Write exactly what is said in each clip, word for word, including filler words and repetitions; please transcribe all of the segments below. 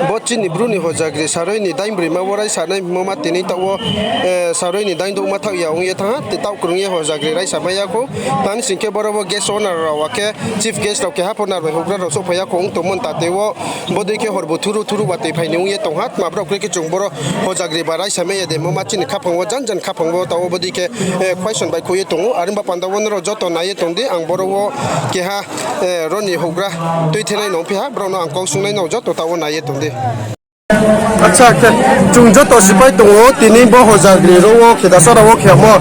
Bo chini Bru ni hojagri saroi ni daingbroima wo raisa nai hingmo ma tini taoh wo, eh, saroi ni daindouhma thaoh ya ong ye thanng ha, te taoh krung ye hojagri raisa mai ya khou. Tang sing khe boro wo guest owner rao akhe chief guest rao keha pho narbai houhgra rao souhphai ya khou ong tongmo ni tate wo, bodei khe hor bu thuru thuru watoi phai ni ong ye tong ha, tma brao kri khe chung boro hojagri ba raisa mai ya de hingmo ma chini khaphang wo jan jan khaphang wo taoh wo bodei khe, eh, question bai khui ye tong ou. Are ong ba panda wo nrao joto nai ye tong di, ang boro wo keha, eh, ro ni houhgra tuithenai no ongphi ha, brao no ang kau sungnai no joto taoh wo nai ye tong di. Acha, khe chung joto sipai tong ou, tini bo hojagri ro wo khe dasa rao wo khe mo.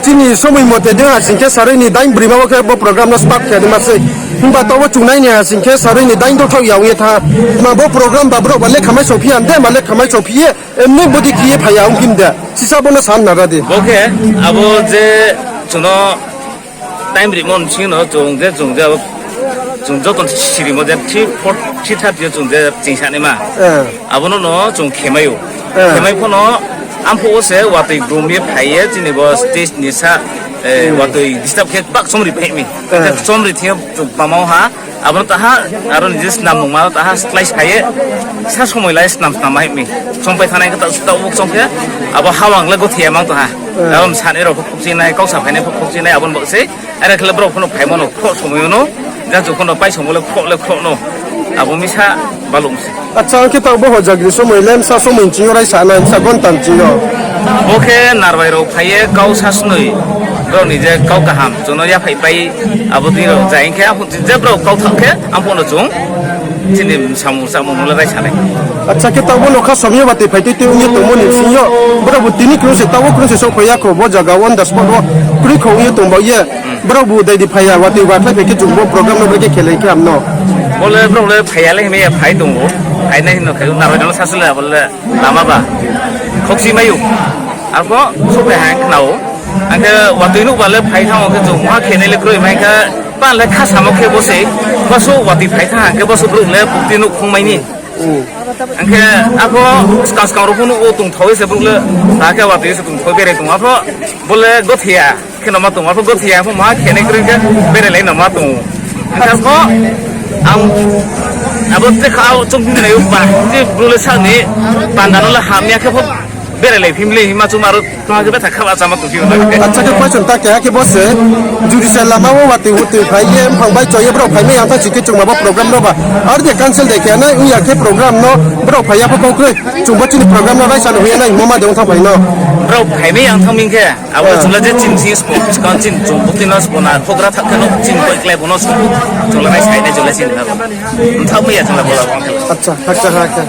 Chini somoi mote dei ha sing khe saroi ni daingbroima wo khe bo program no start khe de ma sei. Himba taoh wo chung nai ni ha sing khe saroi ni daindouh thaoh ya ong ye thanng ha. Tma bo program ba brao ba lekha mai sophi ya de, ma lekha mai sophi ye, emni bodei khe ye phai ya ongphi de. Sisa bo no sa na ra di. Bo khe abo je chung no time rimo ni sing no chung je, chung je, chung joto sirimo je three, four, three thirty yo chung je chingsa naima. Abo no no chung khemai ou. Khemai pho no, amphuh wo se watoi grum ye phai ye chini bo stage ni sa, eh, watoi disturb khe bak chomri phai mi. Khe chomri thing yo chung pamao ha, abo no taha, aro ni je snam nungma taha klái sa ye, sa somoi lai snam snam hai mi. Chongpai thanai khe taoh, taoh buk chong khe, abo hawang le gothi ya mang tong ha. Aro msanai rao pho khokchinai, kau sa phainai pho khokchinai, abo ni baoh sei. Are khe le brao pho no phaimo no khroh somoi yo no, jang chung pho no pai somoi le khroh le khroh no. Abo misa baluh se. Acha, ang khe taoh bo hojagri somoi le msa somoi ching yo raisa nai, msa gonta ching yo. Bo khe narbai rao phai ye kau sa snoi, brao ni je kau kaham chung no yaphai pai, abo dei rao jai khe amphuh je brao kau thaoh khe amphuh no chung chini samung samung no le raisa nai. Acha, khe taoh bo no kha somoi yo watoi phai tui tui ong ye tongmo ni sing yo, brao bu tini krung se taoh wo krung se souhphai ya khou, bo zaga on the spot wo kroi khou ong ye tong bao ye. Brao bu dai di phai ya, watoi ba khlai phai khe chung bo program no brekhe khelai khe ham no. Bo le brao le phai ya le himai ya phai tong ou, phainai hing no khe narbai no sa sle abo le lama ba khokchi mai ou. Arpho souhphai ha khna ou. Ang khe watoi nuh ba le phai thanng ou khe chung ma khenai le kroi mai khe, pan le kha samo khe bo se, bo suh watoi phai thanng ha khe bo suh brouh le bukti nuh khong mai ni. Ang khe arpho skang skang rao pho nuh ou tongthao ye se brouh le, ta khe watoi ye se tongthao berai tong ou. Arpho bo le gothi ya khe no ma tong ou, arpho gothi ya pho ma khenai kroi khe berai lai no ma tong ou. Ang khe arpho ang abo te kha chung nai ou ba, je brouh le sa ni panda no le hamya khe pho berai lai phim le hima chung aro tma khe betha kha ba chama tongphi ou. Acha khe question ta keha khe bo se, judi se lama wo watoi watoi phai ye mphang bai cho ye brao phaimai yang thanng si khe chung ma bo program no ba. Ar de cancel de khe nai ong ya khe program no brao phai ya pho kau kroi. Chung bo chini program no raisa no hoih ya nai hingmo ma de ong thanng phai no. Brao phaimai yang thanng mi khe, abo chung le je chini si spo, chini chung bukti no spo na, houhgra thaoh khe no chini koi klái bo no spo. Chung le raisa nai chung le chini na. Mthaoh mai ya chung le bo la. Acha, acha, acha.